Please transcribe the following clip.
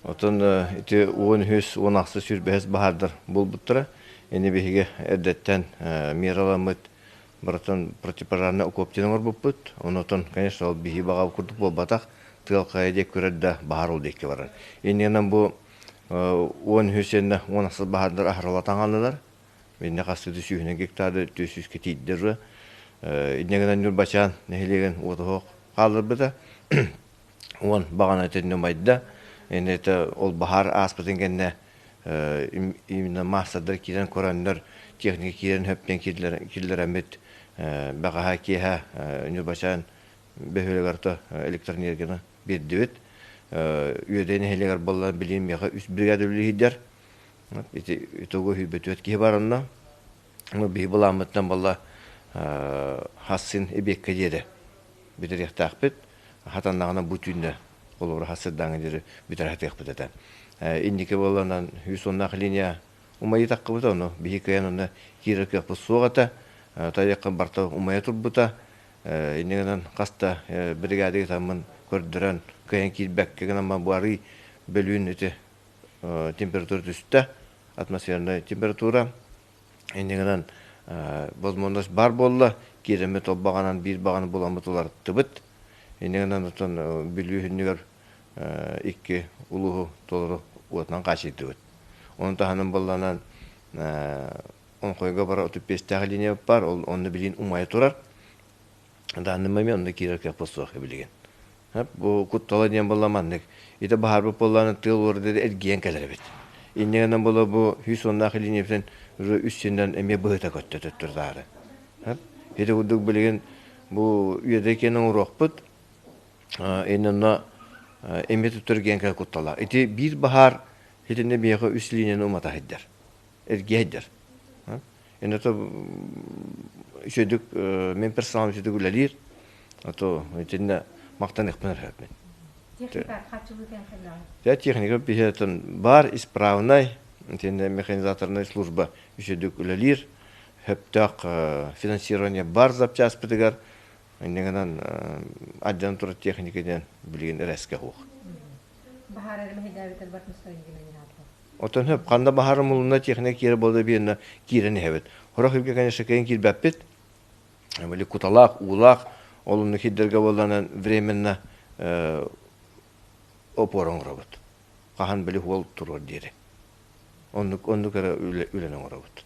Отон ити 13, 16, 25 баһаардар буолбуттара. Ини биһиги эрдэттэн мираламмыт барытын противопожарный окоп диэн оҥорбуппут. Онотон, конечно, ол биһи баҕа курдук буолбатах. Тыал хайа диэки көрөр да баһаар ол диэки барар. Иннинэн бу 13 сэннэ 16 баһаардар аһаралатан хааллылар. Инне хастыты сүүһүнэн гектарды 400 тиийдэр. Инне гынан Ньурбачаан нэһилиэгин уотуһуох хаалларбыта. Уон баҕана төннө умайда. Иннэтэ ол баһаар ааспытын кэннэ именно маастардар киирэн көрөннөр, техника киирэн хөптөн киллэрэммит бэҕэһээ киэһэ Ньурбачаан бөһүөлэгэр то электроэнергияны биэрдибит. Үөдэй нэһилиэгэр буолла билигин миэхэ үс бригада үлэлиһийдэр. Ити итого үһүйбөтүөт киһи бар онно. Биһи былааммытынан буолла хассын эбиэккэ диэри бүтэриэхтээхпит. Хатаннаҕына бу түүннэ холобура хасырдааҥы диэри бүтэр хатыахпыт этэ. Инники буолланан үс уоннаах линия умайыы таххыбыта, ону биһи кыайан онно киирэр кыахпыт суох этэ. Тайахха барта умайа турбута. Инньэ гынан хас да бригадыгы таммын көрдөрөн кыайан киирбэккэ гынан бу арый бөлүүн ити температура түстэ, атмосферная температура. Инньэ гынан возможность баар буолла, киирэммит ол баҕанан биир баҕаны буламмыт уларыттыбыт. Инньэ гынан оттон Бүлүү сүнньүгэр икки улууһу толору уотунан хаачыйдыбыт. Ону таһынан буоллаҕына Оҥхойго бара 35-тээх линия баар, ол онно билигин умайа турар. Данный момент онно киирэр кыахпыт суох билигин. Бу куттала диэн буолла маннык. Ити баһаарбыт буоллаҕына тыал уорда эргийэн кэлэр эбит. Инньэ гынан буола бу 110-наах линиябытын уже үс сиринэн эмиэ быһыта көттө төттөрү-таары. Ити курдук билигин бу үөдэй киэн оҥоруохпут. Инньэ эмиэ төттөрү кэлэр кутталаах. Ити биир баһаар итиннэ биһиэхэ үс линияны умата сылдьар. Эргийэ сылдьар. Инньэ үчүгэйдик мин персоналым үчүгэйдик үлэлиир. А то итиннэ махтаныахпын эрэ Техника хааччыллыытын хайдаҕый? Дьэ техника биһиэтин баар исправнай, итиннэ механизаторнай служба үчүгэйдик үлэлиир. Сөптөөх финансирование бар запчаспытыгар инньэ гынан адьан турар техника диэн билигин эрэскэ суох. Баһаар эрэ мэһэйдээбитэр барытын Оттон сөп ханна баһаар умулунна техника киирэ буолла биэннэ киирэн иһэбит. Сорох сиргэ, конечно, кыайан киирбэппит. Били куталаах, уулаах, ол онно киирдэргэ буолланан временно опора оҥоробут. Хаһан били уол туруор диэри. Оннук, оннук эрэ үлэни оҥоробут.